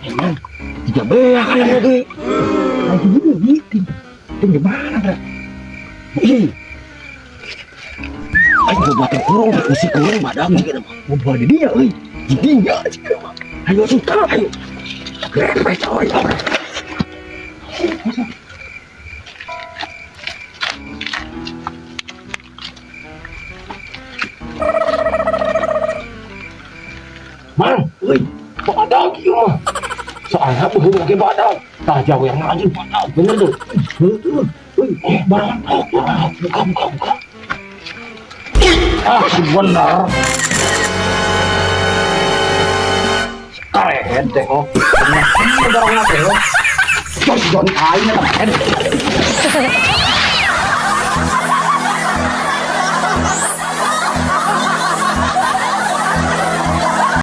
Emang tiga beak kali lagi. Lagi gini, ting. Ting gimana, Bre? Ih. Ayo gua buatin kurung, isi kurung badak gitu mah. Gua buat di dia, euy. Di dia sih mah. Ayo tuh, ayo. Grepe coy. Mang, euy, badak ieu mah. Soalnya beuheung oge badak. Tah jauh yang anjing badak, bener tuh. Betul. Euy, barang buka buka buka. Ah, si bener. Keren teh oh. Bener barang teh oh. Jos jon aing eta.